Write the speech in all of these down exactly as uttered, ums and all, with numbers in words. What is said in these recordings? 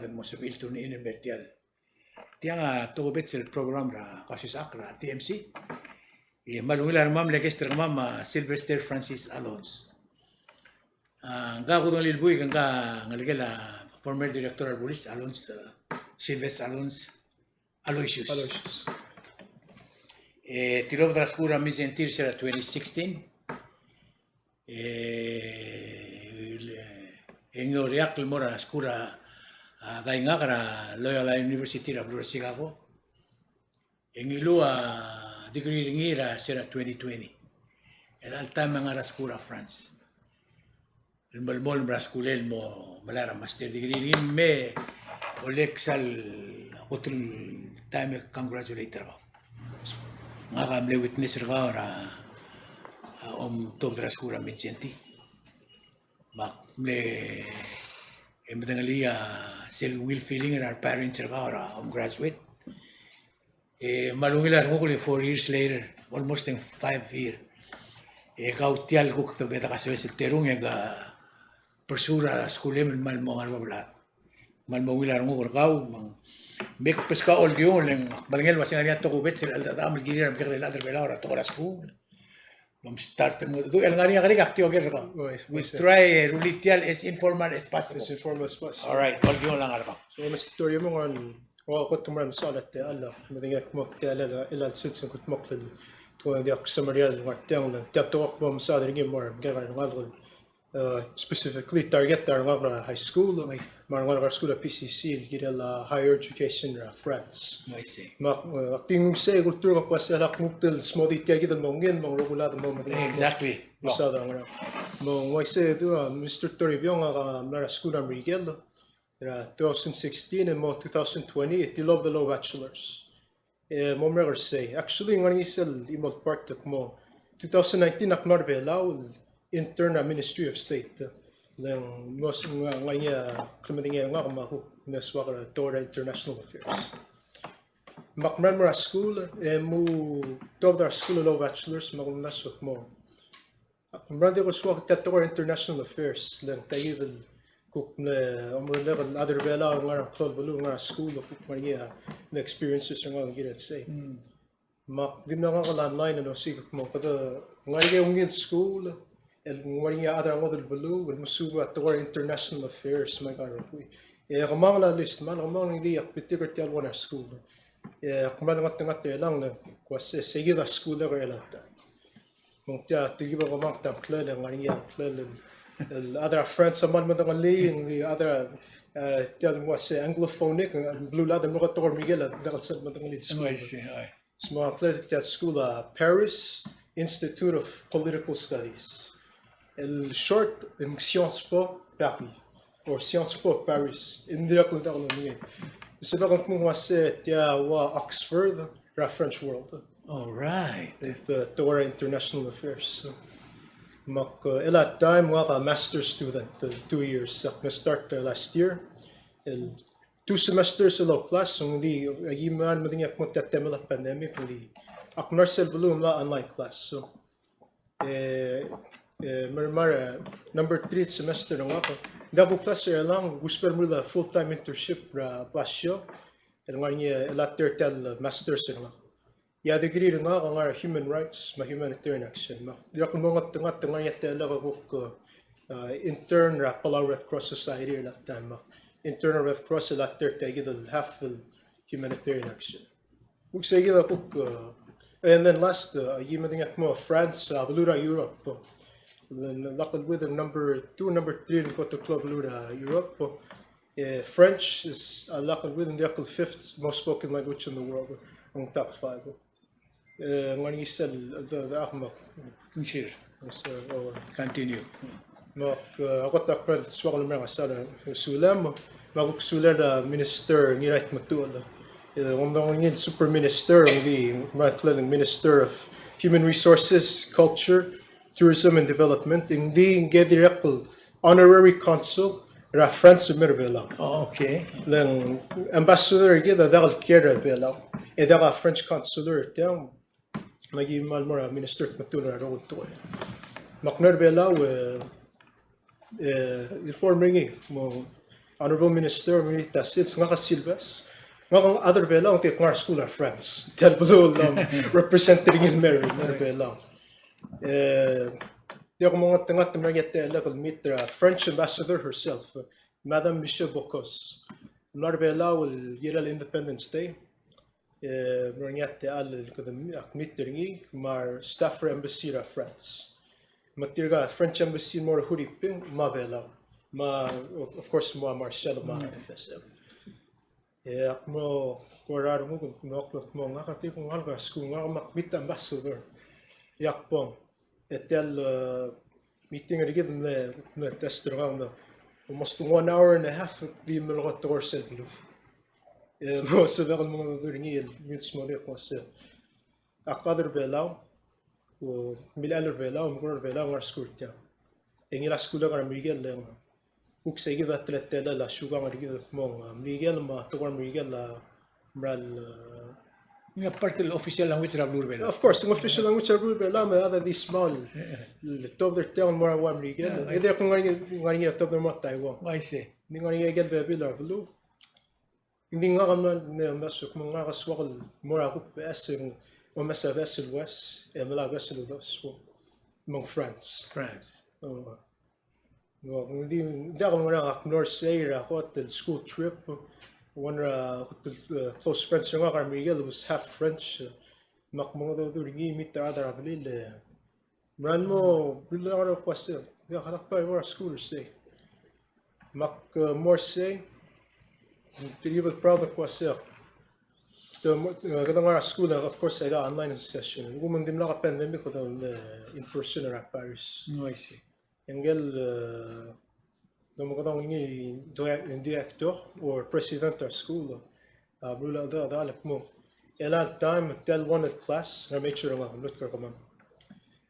mo sebechir el tune in el mer tial. Tiang a tokubets el program er a Kausisechakl er a T M C. E kmal ungil a rengmam el guest er kemam a Sylvester Francis Alonz. A, ngka a kudengelii el buik, ngka a ngelekel a former director er a police, Alonz, e, Sylvester Alonz Aloysius. Aloysius. E tilobed er a skuul er a Mindszenty er se er a twenty sixteen. E, e ng oreakl el mo er a skuul er a, a, daingak er a Loyola University er a beluu er a Chicago. E ngiluu a degree er ngii er a se er a twenty twenty. Er a chelecha el taem e ng ngar er a skuul er a France el melemolem er a skuul el mo melai er a master degree er ngii, me oleksa el kot el taem e congratulate er kau. Ngak a mle witness er kau er a, a, omtobed er a skuul er a Mindszenty. Me ak mle, e medengelii a sel ungil feeling er a re parents er kau er a om graduate. E kmal ungil a renguk el four years later, almost in five year. E kau tia el kuk tebedek a soes el terung e ke pursue er a skuul el kmal mo ngar er a bab el chad. Kmal mo ungil a renguk er kau, me ng, me ak beskau a olkiung, le ng ak melengei el uasei ng ngar er ngii a tokubets el cheldechedecham el kirir a remekekerei el chad er a Belau er a tekoi er a skuul. Bom start el mo, du el ngar er ngii a kerik ak di oker er kau. Right, we right, try, e, rullii tia el as informal as possible. As informal as possible. All right, olkiung el ngar er kau. So, Mister Toribiong, ng ua kot el kmal mesaul a techall, me ng diak mo tia el, el, el sils el kudmokl el, tekoi ng diak summary el ngar tiang, le tia tekoi ak mo mesaod er ngii el mo er a remekekerei el ngalek, e, specifically target er a rengalek er a high school, me a rengalek er a skuul er a P C C el kirel a higher education er a France. I see. Me ak, e, ak di nguu sei kultur, ak uaisei ak nguu el smodii tia kid el mo ngii, me ng rokui el chad el mo medengei. Exactly. Mesaod er a ngerang. Me ng uaisei du, e, Mister Toribiong, ngak a mla er a skuul er a Merikel er a two thousand sixteen, e mo two thousand twenty, e tilobed el bachelor's. E mo merek er sei. Actually, ng ngar er ngii sel chimo el part el kmo two thousand nineteen ak mla er a Belau el intern er a Ministry of State. Le ng mo s-, ng ngar er ngii a klemedengei er ngak me a kuk mle soak er a tekoi er a international affairs. Me ak mla er a skuul, e mo tuobed er a skuul el bachelor's, me ak mla soak mo Ak mera el di ko soak tia el tekoi er a international affairs, le ng tia kid el kuk mle omerellek el chad er a Belau el ngar er a klou el beluu el ngar er a skuul, kuk ngar er ngii a experiences er ngak el kirel sei. Mm. Me ak di mla ngak el online el osiik el kmo kede ngar er ngii a ungil skuul el ngar er ngii a chad er a ngodech el beluu el mesuub er a tekoi er a international affairs me aika el rokui. E kemangel a list, me kemangel, ng di ak betik er tia el one er a skuul. E ak mla ngatngat er chelechang el kmo se, sei kid a skuul er chelechang. Me ng tia, tia kid a kemangel a ngklel, e ng ngar er ngii a ngklel el, el chad er a France a kmal medengelii, ng di chad er a, e, tia el mo se anglophonic, e, beluulechad el mo ko tekoi er a Merikel a diak el sel medengelii el skuul. I see, I. Se me a ngklel tia el skuul a Paris Institute of Political Studies. El short, e ng Sciences Po Paris, or Sciences Po Paris, e ng dirrek el, dirrek el mei. Se el kmo ng uase tia ua Oxford er a French world. All right. It, uh, tekoi er a international affairs. Me ak, uh, el a time ngak a master student, uh, two years. Ak mle start, uh, last year. El two semesters el ouclass, ng di, aki mera el medengei el kmo tia el temel a pandemic, ng di ak mla er sel beluu el mla online class. So, e, e, me, me, e, number three semester er ngak. Ng di ak ouclass er chelechang, kusbech el meruul a full-time internship er a Basio, el ngar er ngii, e, el a third, tia el masters er ngak. E a degree er ngak a ngar er a human rights me a humanitarian action. Me ak dirrek el mo ngatngat, ngar er ngii a techellek el kuk, e, intern er a Palau Red Cross Society er a time. Me ak intern er a Red Cross el a third, tia kid el half el humanitarian action. Kuk sei kid a kuk, e, and then last, e, aki medengei el kmo France, e, beluu er a Europe. Then lak el with the number two, number three el kot el klou el beluu er a Europe. E, French is, a lak el with, ng dirrek el fifth most spoken language in the world, ng top five. E, ng ngar er ngii sel, the, the, ak mo. Sure. So, o. Continue. Me ak, e, a kot el kmal soak el mereng a sal, e, sulem, me ak kuk sulel a Minister Ngirai Tmetuchl. E, ng ngar er ngii el Super Minister, ng di, me a ngklel Minister of Human Resources, Culture, Tourism and Development, ng di ngii a dirrek el honorary consul er a France el mei er a Belau. Oh, okay. Le ng ambassador er kid a diak el kiei er a Belau. E diak a French consular er tiang, me aki kmal mo er a Minister Tmetuchl er a rokui el tekoi. Me ak mle er a Belau, e, e, inform er ngii, mo, Honorable Minister, me ng di ta sils, ngak a Silvas. Ngak a chad er a Belau, ng di ngar er a skuul er a France. Tia el beluu el represent er ngii el mer, mer a Belau. E, diak kumengat, ngat me a ngii a techellek el meet er a French ambassador herself, Madame Michelle Bocos. Mla er a Belau el year er a Independence Day. E, mla er ngii a techall el kede ak meet er ngii, me a restaff er a embassy er a France. Me tirka French embassy el mo er a Huriping, me a Belau. Me a, of course, mo a Marshall, me a F S M. E ak mo, ko er a renguk, me ak mo, ngak a di ko ngalek er a skuul, ngak me ak meet a ambassador. E ak bong. E tia el, e, meeting er kid el mle, mle test er ngak el almost one hour and a half, di melekoi a tekoi er sel beluu. E mo sebechek el mengedecheduch er ngii el ngii el smodii el kmo se, ak chad er a Belau, me milechell er a Belau, me kuk er a Belau, ngar er a skuul er tiang. E ngii a skuul er a Merikel, e ng kuk sei kid a teletelel a siukang er kid el kmo ng, a, Merikel me a tekoi er a Merikel a mera el, e, ng part el official language er a beluu er a Belau. Of course, ng official language er a beluu er a Belau, me a chad a di small, e, tuobed er tiang el mo er a ua Merikel. Yeah, I see. E dirrek ngar er ngii, ngar er ngii a tuobed el mo er a Taiwan. I see. Ng di ngar er ngii a ikel bebil er a beluu. Ng di ngak a mla, mle, mle soak, me ngak a soak el mo er a kuk beches, e ng omes a beches el West, e melai a beches el West, me ng France. France. O. Ng di, ng diak el ngar er ngii a ak mlo er sei er a kot el school trip, one er a kot el, e, close friends er ngak er a Merikel was half French, e, me ak mengedecheduch er ngii, meet a rechad er a blil, e, Mera el mo, blil a ngar er a kmo se, diak, ak bai mo er a skuul er sei. Me ak, e, mo er sei, tirke el proud el kmo se. Te mo, e, kede ngar er a skuul, of course, aika online session. Ng kuk me ng dimlak a pandemic, kede, e, in person er a Paris. Mm, I see. Ngike el, e, Domekedong er ngii di-, director or president er a skuul a, a, beluulechad a, a, a, el kmo, chelecha el taem, tia el one el class er a major er ngak, mluut er kemam,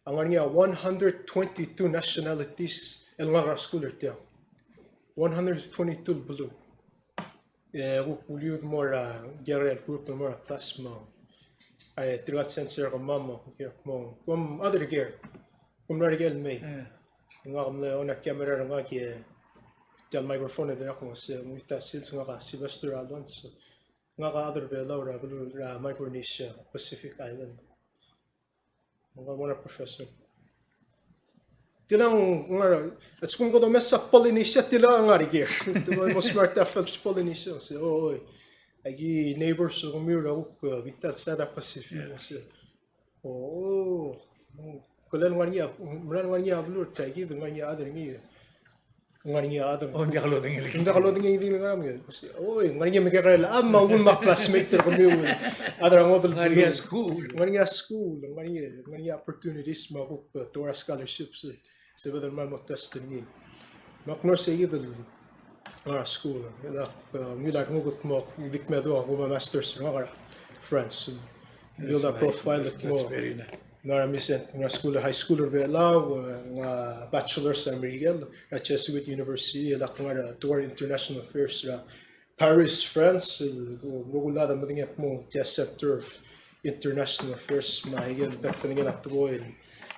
a ngar er ngii a one hundred twenty-two nationalities el ngar er a skuul er tiang. One hundred twenty-two el beluu. E kuk uliud mo er a, ngar er a group el mo er a class me a, e, tirka el sensei er kemam me a, kuk mo, kom other gear. Kom mla er ker el mei. Mm. Ngak a mle on a camera er ngak e tia el microphone e dirrek el kmo se, ng ua ta sils, ngak a Sylvester Alonso. Ngak a chad er a Belau er a beluu er a Micronesia, Pacific Island. Ngak a one professor. Tiang ngar, a lsekum kede omes a Polynesia, tiang ngar er ker. Tiang mo smart a felch Polynesia. Se, o, oi. Aki neighbors er kemiu er a kuk, e, bita el side er a Pacific. Yeah. Se, o, o, kele ngar er ngii a, mera el ngar er ngii a beluu er tia kid, ngar er ngii a chad er ngii. Ngar er ngii a chad. O, ng diak lodengei. Ng diak lodengei di ngar er ngii. O, ngar er ngii a mekekerei el chad me a uchul me a classmate er kemiu. Chad er a ngodech el beluu. Ngar er ngii a skuul. Ngar er ngii a skuul, ngar er ngii, ngar er ngii a opportunities me a kuk, e, tekoi er a scholarships, e. Sebeched el mla mo test er ngii. Me ak mlo er sei kid el ngar er a skuul. E ak, e, ungil a renguk el kmo, ng di kmedua a kuk mo masters er ngak er a France. Build a profile el kmo. That's nice. That's very nice. Ngar er a mesen, ngar er a skuul, high school er a Belau, e, ngar er a bachelor's er a Merikel, er a Jesuit University, e ak ngar er a, e, tekoi er a international affairs er a Paris, France, el, el, el, el medengei el kmo tia Center of International Affairs, me aike el bek el medengei a tekoi.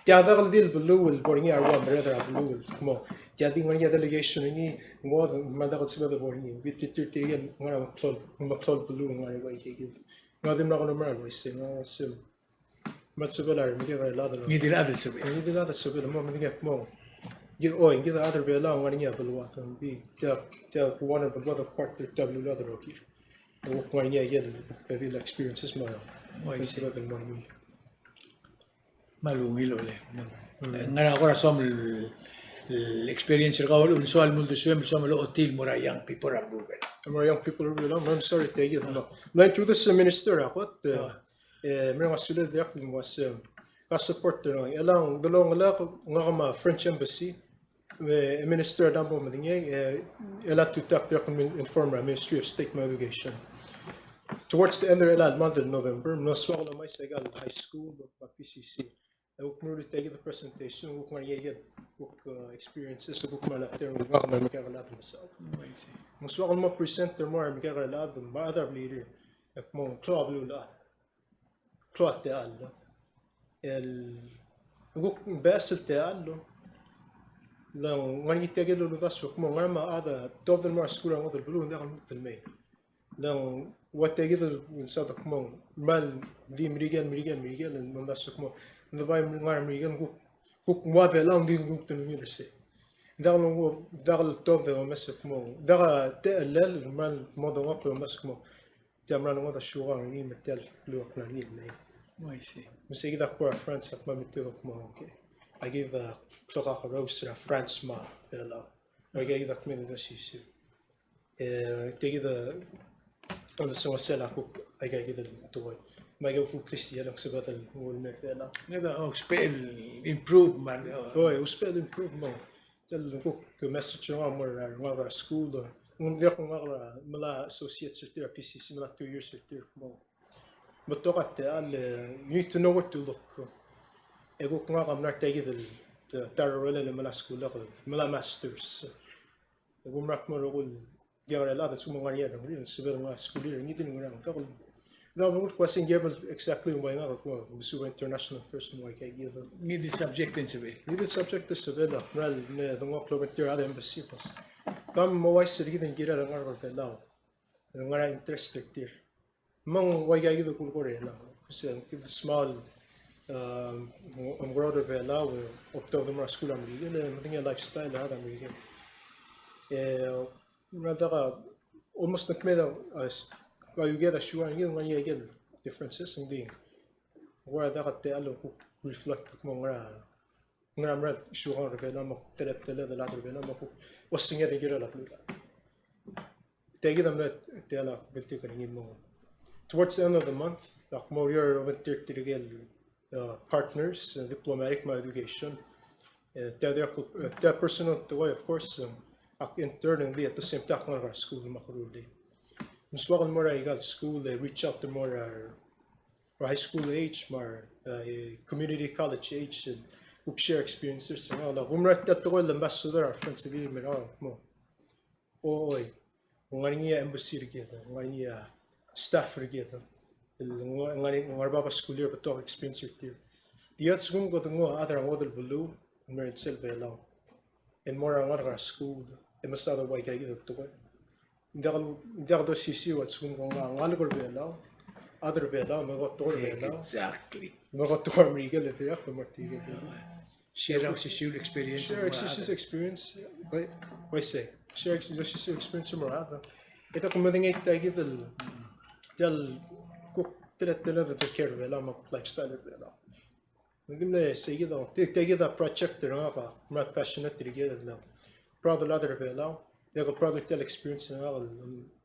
Tia bek el di el beluu el bo er ngii a rua merreder er a beluu el kmo tia di ngar er ngii a delegation er ngii, ng ngodech me a diak el sebeched el bo er ngii. Ng di tir, tir, tirke el ngar er a meklou, meklou el beluu el ngar er a ua ike kid. Ng di mla ko el mera el uaisei, ng uaisei. Me a sebechel a remekekerei el chad el. Ngii di el chad el sebechel. Ngii di el chad el sebechel, mo medengei el kmo. Ngii, oi, ngii di el chad er a Belau, ngar er ngii a beluad, ng di, tia, tia one er a beluad el part er tia el beluulechad el rokir. Ng kuk ngar er ngii a ikel bebil el experiences me a. Oi, I see. Sebechel el mo er ngii. Me a ungil el. Mm. E, ngar er a kora soam el, el experience er kau el soal el mo uldesuem, soam el ochotii el mo er a young people er a beluu er a Belau. Mo er a young people er a beluu er a Belau, I'm sorry, tia kid. Ah. Me a introduce er a minister er a kot, e, ah. E, mereng a sulir el diak el mo uase, e, ka support er ngii. Elechang, delongelak, ngak me a French Embassy, e, Minister a dam bo medengei, e, el a tutak dirrek el inform er a Ministry of State me a Education. Towards the end er a month of November, mlo soak el omais aika el high school, me a P C C. E kuk meruul tia kid el presentation, kuk ngar er ngii a kuk, e, experiences, kuk me a letter, kuk ngak me a remekekerei el chad el mesaod. Oh, I see. Mlo soak el mo present er mo er a remekekerei el chad, me a other leader, e kmo ng klou a beluulechad. Klou a techall. El, kuk beches el techall. Le ng ngar er ngii tia kid el uldasu el kmo ng ngar er ngii a chad a tuobed el mo er a skuul er a ngodech el beluu, ng diak el lmuut el mei. Le ng ua tia kid el uldasu el kmo ng mera el di Merikel, Merikel, Merikel, el mo uldasu el kmo ng di bai ngar er a Merikel, kuk, kuk ua Belau, ng di lmuut el ungil er sei. Ng diak el, ng diak el tuobed e omes el kmo ng diak a techellel el mera el mo dengchokl e omes el kmo tia mera el ngodech a siukang er ngii me tia el klou a klengar er ngii el mei. Oh, I see. Me sei kid a kuk er a France a kmal metik el kmo, okay, aki di klou a kakerous er a France me a Belau. Aki di kmal di osisiu. E, tia kid a, a uldesuek er sel a kuk, aika kid el tekoi. Me aika kuk klisichel a sebeched el nguu el mei er a Belau. Ng di, oh, ousbech el improve me a, oh. Oi, ousbech el improve me a. Tia el kuk message er ngak el mo er a, er a skuul, e. Ng dirrek el ngak a mla associates er tir er a P C C, mla two years er tir, mo. Betok a techall, e, you need to know where to look. E kuk ngak a mla er tia kid el, ta er a rolel el mla skuul, mla masters. E kumerang me a rokui el, diak er a chad a lsekum ng ngar er ngii a rengrir, sebeched el ngar er a skuul er ngii, di ngerang. Diak el, diak el kuk ua se ng diak el exactly bai ngak el kmo, mesuub er a international affairs me aika kid. Ngii di subject e ng sebechel. Ngii di subject e ng sebechel, a mera el me dengchokl el obengterir a rechad er a embassy, pues. Ka mo uaisei er kid el kirel a rengalek er a Belau. Ngar er a interest er tir. Me ng ua aika kid el kulekoi er a Belau. Because, uh, kid a small, um, omekeroul er a Belau, e, obtuobed el mo er a skuul er a Merikel, e, medengei a lifestyle er a rechad er a Merikel. E, ng diak a, almost ng kmeed a, a, s-, a, you get a sure, you know, you get differences, ng di. Ng ua diak a techall el kuk reflect el kmo ng ngar er a Ng mera el siukang er a Belau me a teletelel a chad er a Belau me a kuk osenged el kirel a beluu. Tia kid a mle, tia el kuk beltik er ngii el mo. Towards the end of the month, ak mo oureor el obengterir tirke el, uh, partners, uh, diplomatic me a education. Uh, tia dirrek, uh, tia personal tekoi, of course, um, ak intern, and at the same time, ak ngalek er a skuul me a keruul. Me soak el mo er aika el skuul, e reach out el mo er a er a high school age me a, uh, community college age, el kuk share experiences er ngak. Ak oumera tia el tekoi el ambassador er a France el kirel el mo. Oi, ng ngar er ngii a embassy er kid, ng ngar er ngii a staff er kid. El ng ngar er ngii, ng ngar er bab a skuul er a betok experience er tir. Di a lsekum kede nguu a chad er a ngodech el beluu el mei er sel Belau el mo er a ngalek er a skuul, e mesaod a ua aika kid el tekoi. Ng diak, ng diak dosisiu a lsekum ng ngalek er a Belau, chad er a Belau, me ko tekoi er a Belau. Exactly. Me ko tekoi er a Merikel, e diak, me mo er tirke el Belau. Share a osisiu el experience. Share a osisiu el experience. Bai, bai sei. Share a osisiu el experience er a rechad. E diak medengei tia kid el, tia el kuk teletelel a care er a Belau, me a lifestyle er a Belau. Ng di mle sei kid a, tia, tia kid a project er ngak a, mle passionate er kid el, proud el chad er a Belau, e ak proud er tia el experience er ngak el,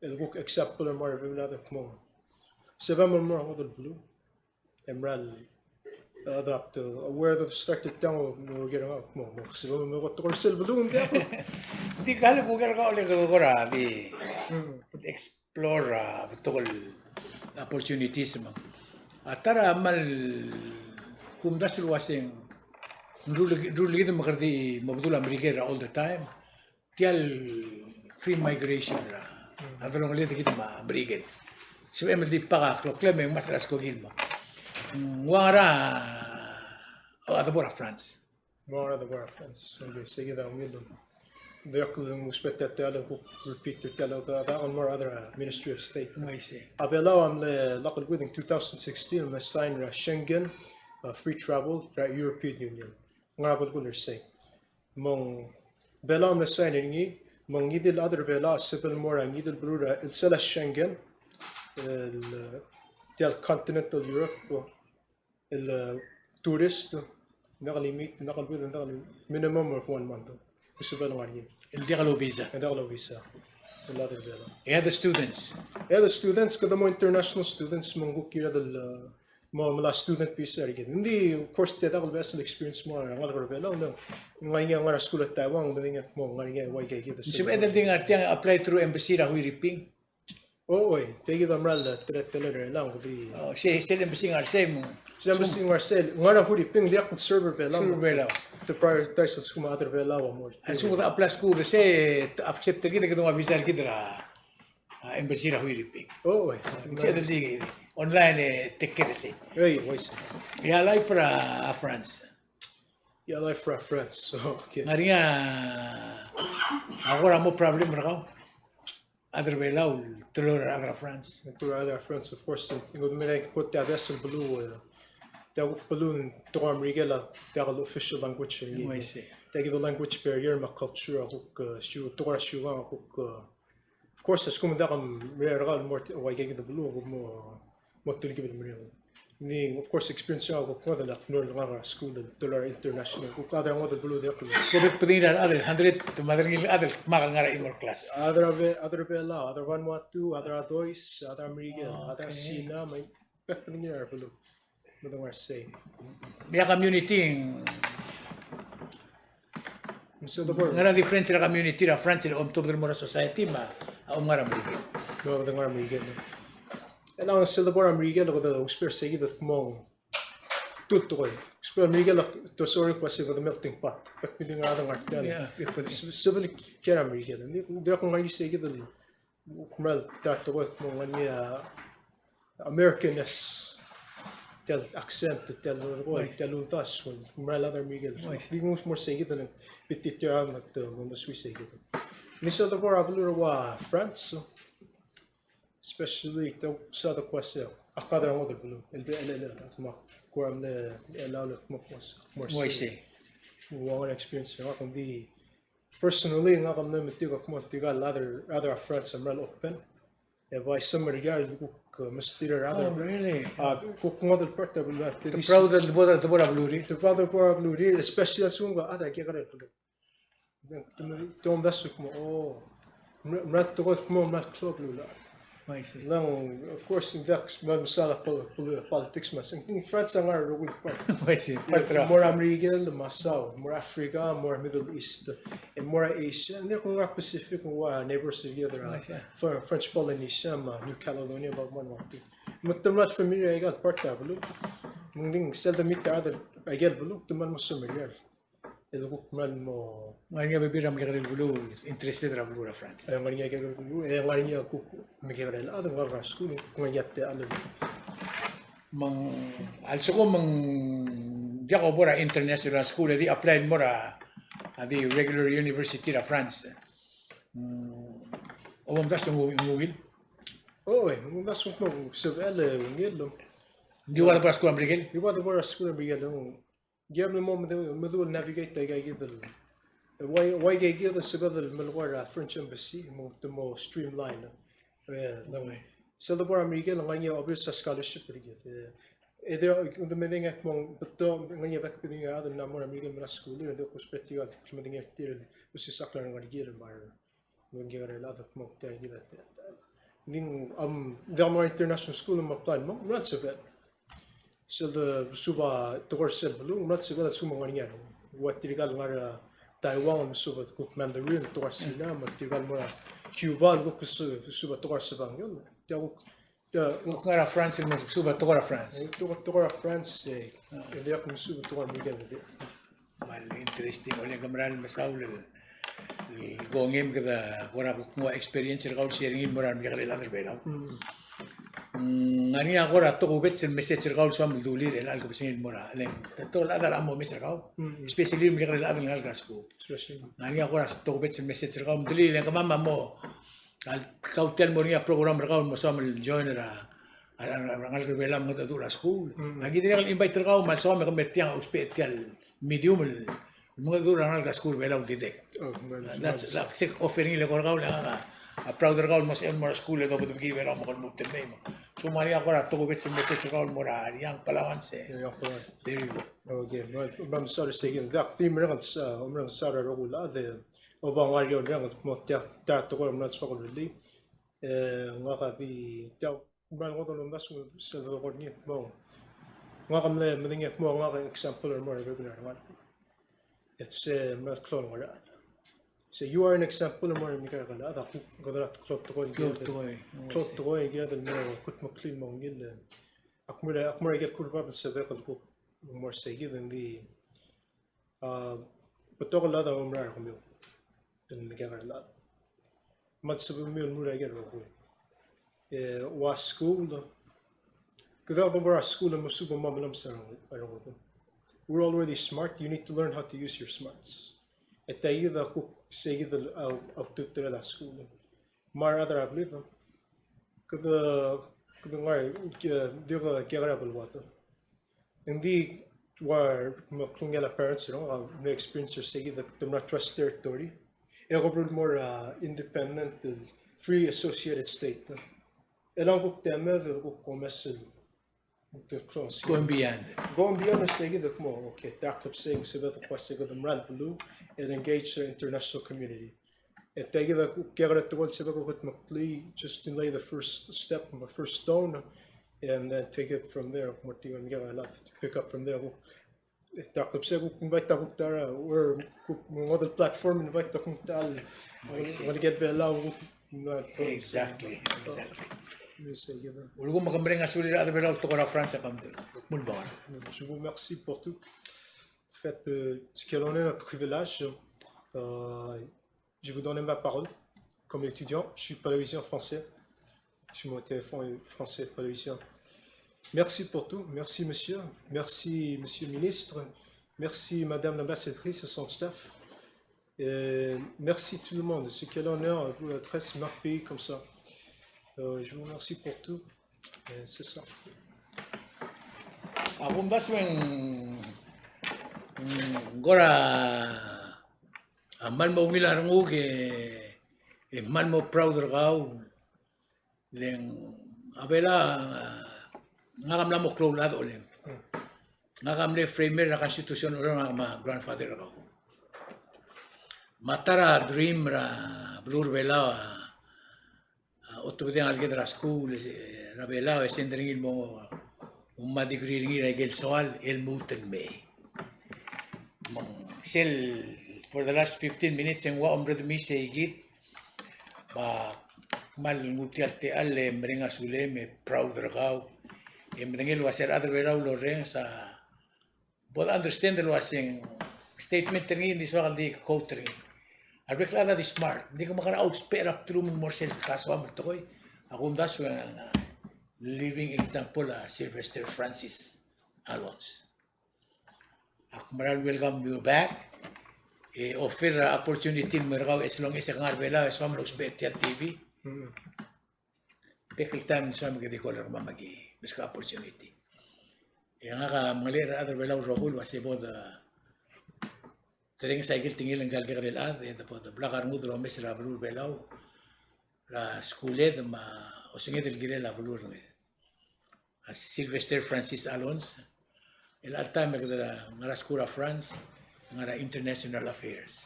el kuk example er a rechad el kmo. Sebechem el mo er a ngodech el beluu, e mera el, uh, adapt, uh, aware of start er tiang, mo, mo ker er ngak el kmo, mo, sebechem el mo ko tekoi er sel beluu, ng diak. Di kuk ker er kau el kora, di, hmm, ex- explore a betok el opportunities me a ta er a kmal kumdasu el uaseng, ng rullii, rullii kid me kede di mo bedul a Merikel er a all the time. Tia el free migration er a, a delongeled kid me a Merikel. Sebechem el di pak a kloklem e ng mesterir a skoki el mo. Ng ua ngera a, a debo er a France. Mo er a debo er a France. Okay, sei kid a ungil. Dirrek el ng ousbech tia el kuk repeat tia el, a, a, a, mo er a other, uh, Ministry of State. Ng uaisei. A Belau a mle, lak el kuid er a two thousand sixteen, a mle sign er a Schengen, uh, free travel er a European Union. Ngar er a belkul er sei. Me ng Belau a mle sign er ngii, me ngii di el other Belau a sebechel el mo er a ngii di el beluu er a, el sel a Schengen, el, uh, tia el continental Europe, el, uh, tourist, ng diak el limit, ng diak el, ng diak el minimum of one month. Usbech el ngar er ngii. Ng diak el visa. Ng diak el visa. El other Belau. E a students. E a students, kede mo international students, me ng kuk kired el, uh, mo mla student visa er kid. Ng di, of course, tia diak el beches el experience mo er a ngalek er a Belau, ng ngar er ngii a ngar er a skuul er a Taiwan, me ng mo ngar er ngii a ua aika kid. Ng sebeched el di ngar tiang apply through embassy er a Huiriping. O, oi, tia kid a mera el teletelel er chelechang, di. O, se, sel embassy ngar sei me. Sel embassy ngar sei, ngar er a Huiriping, diak el serve er a Belau. Serve er a Belau. Te prioritize a lsekum a chad er a Belau a mo er. A lsekum kede apply skuul er sei, te accept er kid, kede nguu a visa er kid er a, a, embassy er a Huiriping. O, oi. Ng sebeched el di online, e, take care er sei. Oi, oi, sei. E a life er a, a France. Yeah, life er a France. So, okay. Ng ngar er ngii a, a kora mo problem er kau. Other Belau, teloi er a other France. Teloi er a other France, of course. Ng di me ng kot tia beches el beluu, eh, tia kuk beluu, tekoi er a Merikel a tia el official language er ngii. I see. Tia kid el language barrier me a culture a kuk, eh, siu, tekoi er a siukang a kuk, eh, of course, a lsekum ng diak a mera er kau el mo er tia, ua ikakid el beluu, a kuk mo mo telkib el meriou. Ng di, of course, experience er ngak a kuk ngodech el ak mlo er ngak er a skuul el teloi er a international. Kuk chad er a ngodech el beluu el diak el. Kuk bek bedengir a rechad el hundred, te mad er ngii el chad el kmal ngar er a chimo el class. Chad er a Be-, chad er a Belau, chad er a Vanuatu, chad er a Dois, chad er a Merikel, chad er a Sina, me a bek el bedengir a beluu. Me ng ngar sei. Bia community ng Ng sel debor. Ngar er a difference er a community er a France el omtobed el mo er a society me a om ngar er a Merikel. Me a om ngar er a Merikel. E ng sel debor er a Merikel, kede ousbech er seikid el kmo ng tud tekoi. Ousbech er a Merikel, te sorir el kmo se kede melting pot. Bek el di ngar er a ngar tiang. Yeah, yeah, yeah. Se-, sebechel kiei er a Merikel. Ng di, ng dirrek el ngar er ngii seikid el kuk mera el ta tekoi el kmo ng ngar er ngii a Americanness, tia el accent, tia el tekoi, tia el uldasu, kuk mera el other Merikel. Di nguu mo er seikid el bit tia el me te mo mesuii seikid. Ng di sel debor a beluu er a France, especially te sa de kuase a chad er a ngodech el beluu, el be, el, el, el, me a kuk mle, el, el, el, mo, mo, mo er sei. Ua ngar er a experience er ngak, ng di personally, ngak a mle metik a kmo tirka el other, other France a mera el open. E bai summer er a year el kuk, uh, mesterir a other. Oh, really? A kuk ngodech el part er a beluu. Te proud el debo, debo er a beluu er ngii. Te proud el debo er a beluu er ngii, especially a lsekum a chad a kekerei el beluu. Te, te omdasu el kmo, oh, mera, mera el tekoi el kmo, mera el klou a beluulechad. I see. Ng, of course, ng diak, mera el mesaod a pol-, pol-, politics me a se, ng France a ngar er a rokui el part. I see. Part er a. Mo er a Merikel, me a South, mo er a Africa, mo er a Middle East, e mo er a Asia, ng di kuk ngar er a Pacific, ng ua neighbors er kid er a. I see. Fr-, French Polynesia, me a New Caledonia, me a Vanuatu. Me te mla familiar er aika el part er a beluu. Me ng di sel de meet er a rechad er aike el beluu, te mla mo familiar. El kuk mla mo. Ng ngar er ngii a bebil er a mekekerei el beluu, interested er a beluu er a France. E ng ngar er ngii a kekerei el beluu, e ng ngar er ngii a kuk mekekerei el chad el ngar er a skuul, kuk ngar er ngii a techall. Me ng, a lsekum ng diak bo er a international school, e di apply el mo er a, a di regular university er a France. Mm, omdasu el nguu-, nguu el. O, e, omdasu el kmo sebechel el ngii el. Ng di ua de bo er a skuul er a Merikel? Di ua de bo er a skuul er a Merikel, o. Ng diak el mo medu-, meduch el navigate aika kid el. Ua, ua aika kid el sebeched el melekoi er a French Embassy, me te mo streamline. E, ng, sel debo er a Merikel, ng ngar er ngii a obis a scholarship er kid. E, e de, ng di medengei a kmo ng betok, ng ngar er ngii a bek el bedengir a chad el mla mo er a Merikel el mla skuul, e ng di ousbech tirka el medengei er tir el, osisechakl a rengalek er kid el mla er a Ng kekerei el chad el kmo tia kid a tia. Ng di, um, diak mo er a international school me a apply el mo, ng mla sebechel. Sel de suub a tekoi er sel beluu, ng mla sebechel a lsekum ng ngar er ngii a renguk. Ua tirka el ngar er a Taiwan, me suub a kuk Mandarin, tekoi er a Sina, me tirka el mo er a Cuba, el kuk su-, suub a tekoi er a Sebangiol. Tia kuk Te, kuk ngar er a France, el mo suub a tekoi er a France. E, tekoi, tekoi er a France, e, e diak mesuub a tekoi er a Merikel. Kmal interesting, ole ke mera el mesaul el, el kongei me kede kora kuk nguu a experience er kau el share er ngii el mo er a remekekerei el chad er a Belau. Mm. Mm, ng ngar er ngii a kora tokubets el message er kau el soam el dulii er chelecha el kebesengei el mo er a, le ng, te, te, el chad a mo omes er kau. Mm. Especially remekekerei el chad el ngalek er a skuul. Especially. Ng ngar er ngii a kora tokubets el message er kau, me ng dulii, le ng kemam a mo A le kau tia el mo er ngii a program er kau el mo soam el join er a, a, a, a rengalek er a Belau el mengedecheduch er a skuul. Mm. Aki dirrek el invite er kau me a le soam e ke mei er tiang, ousbech er tia el medium el mengedecheduch er a rengalek er a skuul er a Belau dirrek. Oh, well, that's, that's, se kuk offer er ngii el eko er kau, le ngak a proud er kau el mo sebechel el mo er a skuul e dobedebekii Belau me ke lmuut el mei me. So ng ngar er ngii a kora tokubets el message er kau el mo er a young Palauans e. Yeah, young Palauans. There you go. Okay, well, me a mesaul er seikid. Diak di mereng, uh, mereng saul er a rokui el chad e Oba ng ngar er eou el reng el kmo tia, tia tekoi el mla soak el rullii. E, ngak a di, tia, mla ngodech el omdasu sel dekor er ngii el kmo. Ngak a mle medengei el kmo ngak a example el mo er a bebil er a rengalek. E se mla klou el ngar er a. Se you are an example el mo er a Merikel el chad, a kuk, kede klou el tekoi, klou el tekoi, klou el tekoi, kired el mo kudmeklii el mo ungil. Ak mo er a, ak mo er a ikel kurbab el sebechek el kuk mo er seikid, ng di A, betok el chad a oumera er kemiu el mekekerei el chad. Me a lsebechemiu el mo er a ikel rokui. E, ua skuul, kede bo er a skuul e mesuub e mo melemes a rengud. We're already smart, you need to learn how to use your smarts. E tia kid a kuk sei kid el au, ultutelel a skuul. Me a rechad er a blid, kede, kede ngar, ke, di ke, ke ngar er a beluad. Ng di ua me klungel a parents, you know, a mle experience er sei kid el te mla trust territory. E kuk mo er a independent, free associated state. E ng kuk temed, kuk omes el Go and beyond. Go and beyond er sei kid el kmo, okay, te klebesei e ng sebeched el kmo sei kid el mera el beluu, and engage the international community. E tia kid a kuk kekerei el tekoi el sebeched el kudmeklii, just to lay the first step, the first stone, and then take it from there. Mo tia kid a lot to pick up from there. E tia kid a kuk invite a kuk ta er a, or kuk ngodech el platform invite a kuk ta el, I see. Ngodech el Belau kuk. Exactly, exactly. Ulekum me ke mereng a sulir a rechad er a Belau el tekoi er a France e ke mdu. Kmal mesulang. Je vous remercie pour tout. En fait, euh, c'est quel honneur, un privilège. Euh, Je vous donne ma parole. Comme étudiant, je suis palausien français. Je suis mon téléphone français palausien. Merci pour tout. Merci, monsieur. Merci, monsieur le ministre. Merci, madame l'ambassadrice et son staff. Et merci tout le monde. C'est quel honneur, vous, d'adresser mon pays comme ça. Euh, je vous remercie pour tout. Eh, c'est ça. A kumdasu e ng, ng kora, a, kmal mo ungil a renguk e, e kmal mo proud er kau. Le ng, a Belau, a, ngak a mla mo klou el chad er a Oreor. Ngak a mle framer er a Constitution er a Oreor, ngak me a grandfather er kau. Me a ta er a dream er a beluu er a Belau, a, a, otobedii a ngeleked er a skuul, e, er a Belau, e send er ngii el mo, mo nguu a degree er ngii er a ikel soal, el lmuut el mei. Me ng sel, for the last fifteen minutes, e ng ua omrredemiis sei kid, me ak kmal nguu tia el techall el mereng a sulem, e proud er kau. E medengei el uase a rechad er a Belau el orrenges a bo de understand el uaseng statement er ngii, ng di soak el di quote er ngii. A rebek el chad a di smart, ng di ke mekerang a ousbech er a bdelum el mo er sel kasoam el tekoi. A kumdasu e ng, a, living example a Sylvester Francis Alonso. Ak meral welcome you back. E offer a opportunity el mo er kau as long as e ke ngar er a Belau e soam el ousbech er tia el T V. Bek el taem e soam e ke di call er kemam me aki meskau a opportunity. E ngak a mengelechel er a rechad er a Belau el rokui el uase bo de, te orrenges a ikel tekingel ngika el kekerei el chad, e de bo de blak a rengud el omes er a beluu er a Belau, er a skuuled me a osenged el kirel a beluu er ngii. A Sylvester Francis Alonso, el chelecha el taem e kede ngar er a skuul er a France, ngar er a International Affairs.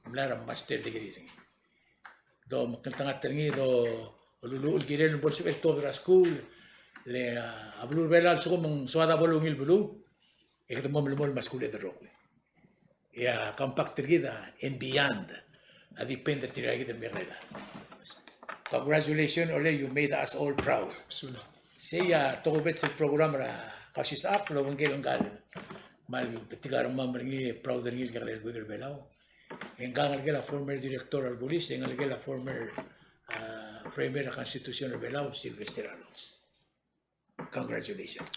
Mla er a master degree er ngii. Do mekngeltengat er ngii, do luluuch el kirel el bo lsebechel el tuobed er a skuul, le, a, a beluu er a Belau a lsekum ng soad a bo lungil beluu, e kede mo melemolem a skuuled el rokui. E a compact er kid a and beyond a depend er tirka kid el mekerang. Congratulations, Ole, you made us all proud. Sei a tokubets el program er a Kausisechakl el obengkel ngka el kmal betik a rengmam er ngii, proud er ngii el kekerei el buik er a Belau. E ngka a ngelekel a former director er a police, e ngelekel a former, a, framer er a Constitution er a Belau, Sylvester Alonso. Congratulations.